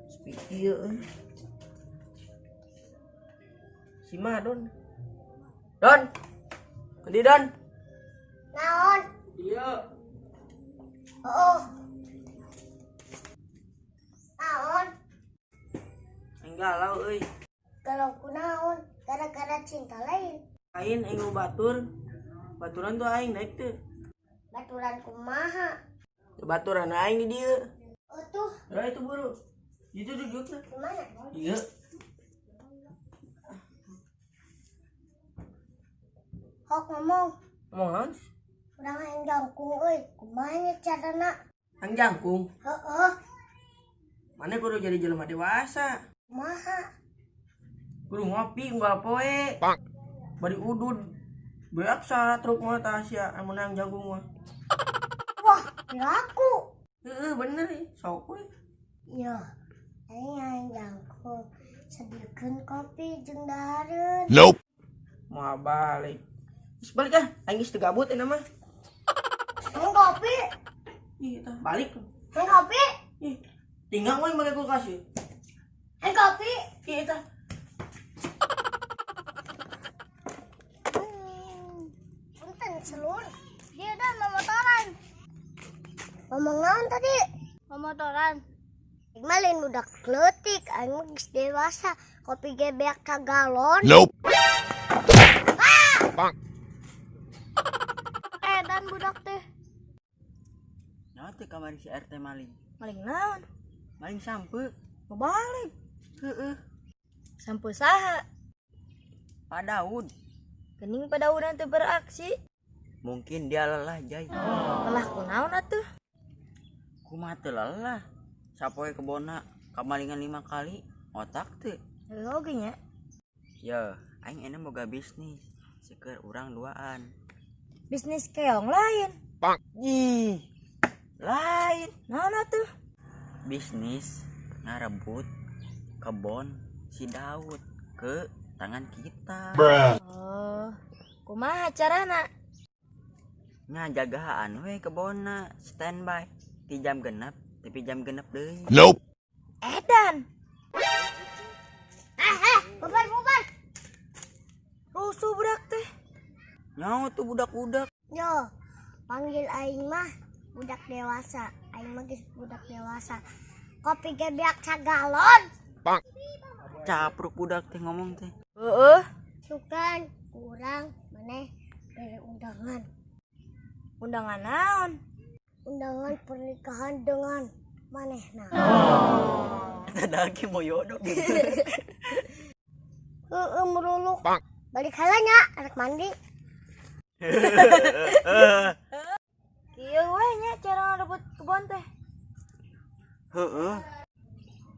Sepi ieu euy. Si Madon. Don. Kendi Don. Naon? Iya. Oh. Naon? Aing galau euy. Galau kunaon? Gara-gara cinta lain. Lain aing mau batur. Baturan tuh aing naik teu. Baturan kumaha? Baturan aing di dieu. Oh tuh, Lah itu buru. Itu duduk teh. di mana? Iya. Hok ngomong, Ngomong naon? urang hayang jangkung euy. Kumaha nya carana? Ang jangkung. Heeh, Mana kudu jadi jelema dewasa. kumaha? Kudu ngopi unggal poe. Bari udud. Beak truk mah tah sia amun ang jangkung mah. Wah, piraku. Heeh, bener ih. Sok we. Yo, aing hayang jangkung. Sedieukeun kopi jeung dahareun. Nope. Mau balik. Geus balik ah, aing geus teu gabut eta mah. Hayang kopi, Ih, tah balik. hayang kopi, Ih, tinggal we make kulkas ieu. hayang kopi. Ih, tah. Punten selur. Dia dah mau motoran. Ngomong naon tadi? Mau motoran. Aing mah lain budak leutik, aing mah geus dewasa. Kopi ge beak ka galon. Nope. Eh, dan budak teh. Naon teh kamari si RT maling? Maling naon? Maling sampe. Mau balik. Heeh. Sampo saha? Pak Daud. Gening pada urang teu beraksi. Mungkin dia lelah, Jai. Lelah kunaon atuh? Kumaha teu lelah? Sapoe kebona kamalingan 5 kali, otak teu. Heuh oge nya. Ya, aing enak boga bisnis. Seker urang duaan. Bisnis keong lain. Ih, lain. Naon atuh? Bisnis ngarebut kebon si Daud ke tangan kita. Oh, kumaha carana? Nya jagaan we kebonna standby ti jam 6 tapi jam 6 deui. Nope. Edan, Eh, eh, bubar, bubar. rusuh budak teh. Nyawa tuh budak-budak. Yo, panggil aing mah budak dewasa. Aing mah geus budak dewasa. Kopi ge beak sagalon. Capruk budak teh ngomong teh. Heeh, Sukan kurang maneh bere undangan. undangan naon? Undangan pernikahan dengan manehna. Eta daki moyodok gitu. Heeh, meruluk. Balik heula nya, arek mandi. Kieu we nya cara ngarebut kebon teh. Heeh.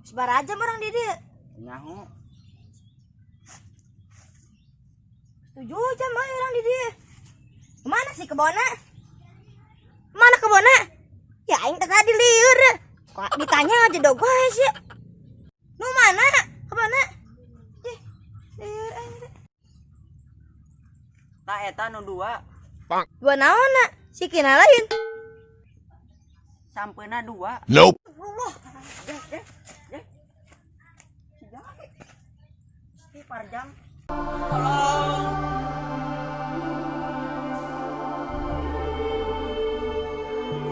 Sabaraha jam urang di dieu? Nyaho. 7 jam we urang di dieu. Kemana sih kebonna? Mana kebonna? Ya aing teh tadi lieur. Kok ditanya aja dog wae sih. Nu mana kebonna? Ih, lieur aing teh. Ta eta nu 2, Dua naonna? Sikina lain. sampeuna 2. Nope. Allah. Ya, ya, ya. Si Jahe. Si parjang.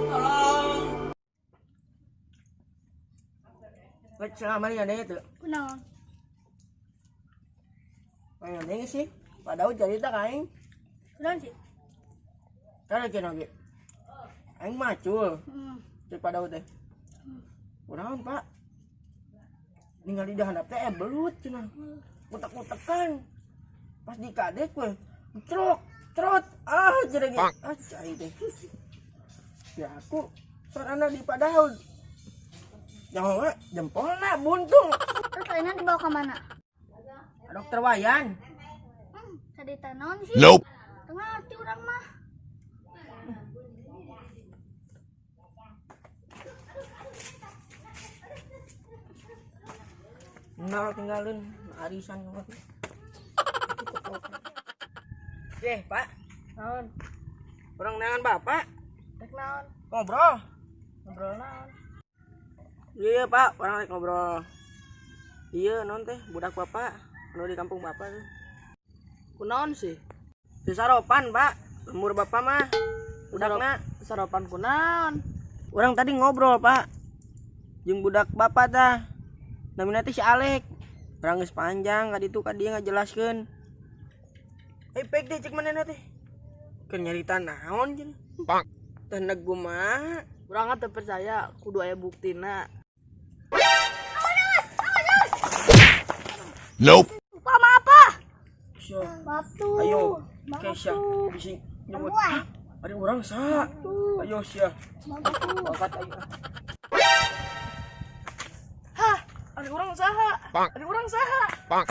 Tolong. Baik, selama ini ada itu. Kunaon? Ayo deui sih. Pak Daud cerita ka aing. Kunaon sih? Kada cenah oge. Aing macul. Cek Pak Daud teh. Kunaon, Pak? Ningali di handap teh belut cenah. Utek-utekan. Pas dikadek we, trok, trot. Ah, cenah ge. Ah, cai teh. Ya aku sorana di Pak Daud. Jangan we, jempolna buntung. Terus lainnya dibawa ke mana? Dokter Wayan. Tadi naon sih? Nope. Tengah arti urang mah. Nah, tinggalin arisan kemarin. Eh, Pak. Naon? Kurang nengan Bapak. Rek naon? Ngobrol. Ngobrol naon? Iya, Pak, urang rek ngobrol. Iya, naon teh, budak Bapak anu di kampung Bapak tuh. Kunaon sih? Teu saropan, Pak. Lembur Bapak mah. Budakna. Saropan kunaon? Urang tadi ngobrol, Pak. Jeung budak Bapak tah. Namina teh si Alek. Urang geus panjang ka ditu ka dieu ngajelaskeun. Eh, pek deh cek manehna teh. Keur nyarita naon cenah. Bang. Teh neg kumaha? Urang teu percaya, kudu aya buktina. Nope. Pak, maaf, Pak. Sia. Maaf tuh. Ayo, Kesha, bisi nyebut. Buah. Ada orang sa. Ayo sia. Angkat ayo. Hah, ari urang saha? Bang. Ari urang saha? Bang.